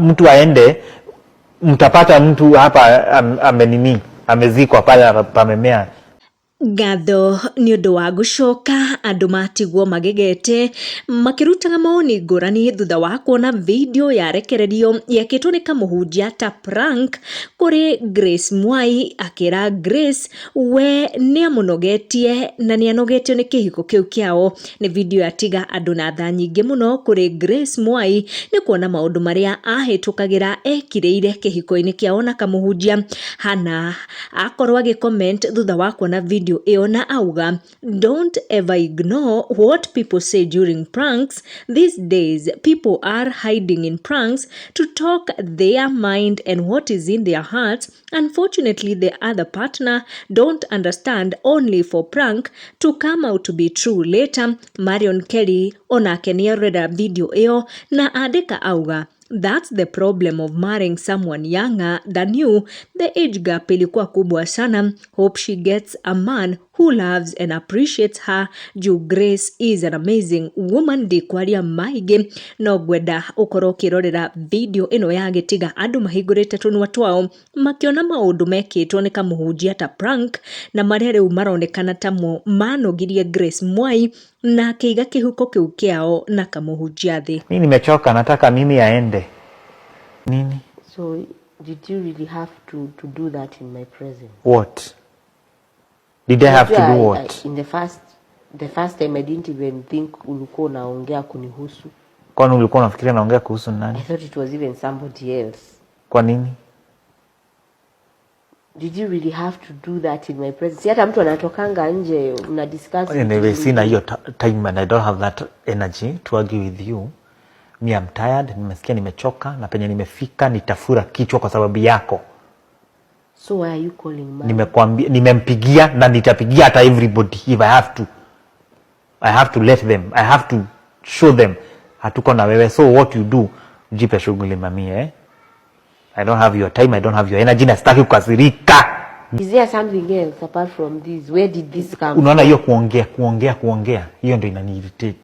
Mtu aende, mtapata mtu hapa amenini, amezikwa pale pamemea. Ngatho nĩ ũndũ wa gũcoka andũ matigwo magegete makĩrutaga mawoni ngũrani thutha wa kuona video yarekererio yekĩtwo nĩ kamũhunjia ta prank kũrĩ Grace Mwai, akĩra Grace we nĩ amũnogetie na nĩ anogetio nĩ kĩhiko kĩu kĩao. Nĩ video yatiga andũ na tha nyingĩ mũno kũrĩ Grace Mwai nĩ kuona maũndũ marĩa ahĩtũkagĩra ekirĩire kĩhiko-inĩ kĩao na kamũhunjia. Hana akorwo agĩ comment thutha wa kuona video ĩyo na auga, "Don't ever ignore what people say during pranks. These days people are hiding in pranks to talk their mind and what is in their hearts. Unfortunately, the other partner don't understand, only for prank to come out to be true later." Marion Kelly onake nĩarorera video ĩyo na andĩka auga, "That's the problem of marrying someone younger than you. The age gap ilikuwa kubwa sana. Hope she gets a man who loves and appreciates her. Juu Grace is an amazing woman." Ndikwaria maingĩ, no ngwenda ũkorwo ũkĩrorera video ĩno yagĩtiga andũ mahingũrĩte tũnua twao makĩona maũndũ mekĩtwo nĩ kamũhunjia ta prank, na marĩa rĩu maronekana tamo manogirie Grace Mwai na akĩiga kĩhuko kĩu kĩao na kamũhunjia thĩ. Mi nimechoka, nataka mimi aende. Nini? So did you really have to do that in my presence? What? Did I have to Unajua, do what? I, in the first time I didn't even think ulikuwa unaongea kunihusu. Kwani ulikuwa unafikiria naongea kuhusu nani? I thought it was even somebody else. Kwa nini? Did you really have to do that in my presence? Si hata mtu anatokanga nje mna discuss vitu Anyway, sina zingine. Hiyo time and I don't have that energy to argue with you. Me, I'm tired, nimesikia nimechoka na penye nimefika nitafura kichwa kwa sababu yako. So why are you calling mom? Nimekwambia nimempigia na nitapigia hata everybody if I have to. I have to let them, I have to show them hatuko na wewe. So what you do, jipe shughuli, mami, eh? I don't have your time, I don't have your energy na sitaki kukasirika. Is there something else apart from this? Where did this come Unaona hiyo kuongea, kuongea, kuongea, hiyo ndio inaniirritate.